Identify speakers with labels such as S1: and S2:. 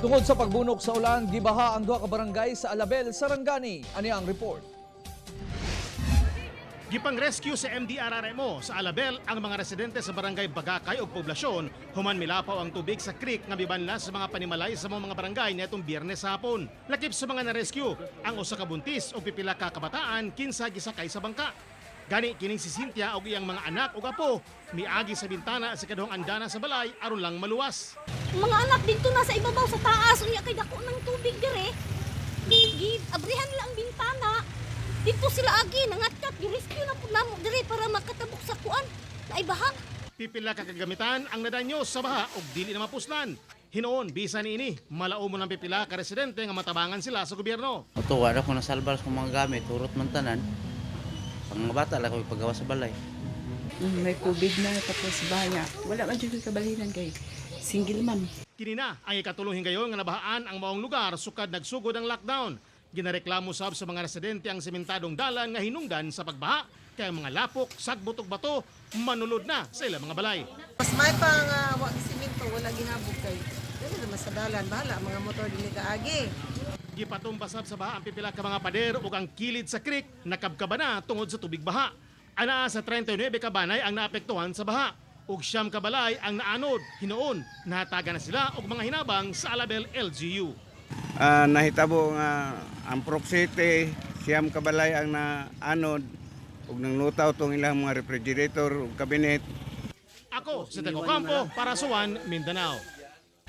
S1: Tungod sa pagbunok sa ulan, gibaha ang duha ka barangay sa Alabel, Sarangani. Ani ang report.
S2: Gipang-rescue sa MDRRMO sa Alabel ang mga residente sa barangay Bagakay ug Poblasyon human milapaw ang tubig sa creek nga mibanla sa mga panimalay sa mga barangay niadtong Biyernes sa hapon. Lakip sa mga na-rescue ang usa ka buntis ug pipila ka kabataan kinsa gisakay sa bangka. Gani kining si Cynthia ug iyang mga anak ug apo miagi sa bintana sa kaduhang andana sa balay aron lang maluwas.
S3: Mga anak dito na sa ibabaw sa taas, unya kay dako ng tubig dire. Gi abrihan nila ang bintana. Dito sila agi nangatkat, gi-rescue na pud namo dire para makatabok sa kuan. Naay baha.
S2: Pipila ka kagamitan ang nadanyo sa baha ug dili na mapuslan. Hinuon bisan niini, malao mo ng pipila ka residente nga matabangan sila sa gobyerno.
S4: Ito, wala ko nasalbar sa mga gamit, hurot man tanan. Pang mga bata lang ko ipagawa sa balay.
S5: May COVID na tapos baya. Wala man jud ko'y kabalinan kay single man.
S2: Kini na ang ikatulong hingayon nga nabahaan ang maong lugar sukad nagsugod ang lockdown. Ginareklamo sab sa mga residente ang sementadong dalan nga hinungdan sa pagbaha kay ang mga lapok, sagbot ug bato manulod na sa ilang mga balay.
S6: Mas may pa nga wa simento, wala ginabog kay dili naman sa dalan, bahala mga motor dili kaagi.
S2: Gipatumba sab sa baha ang pipila ka mga pader ug ang kilid sa creek nakabkaba na tungod sa tubig baha. Anaa sa 39 ka banay ang naapektuhan sa baha ug 9 ka balay ang naanod. Hinuon, nahatagan na sila og mga hinabang sa Alabel LGU.
S7: Nahitabo nga ang Prok City, 9 ka balay ang naanod ug nanglutaw tong ilang mga refrigerator ug cabinet.
S2: Ako si Teco Campo para sa One Mindanao.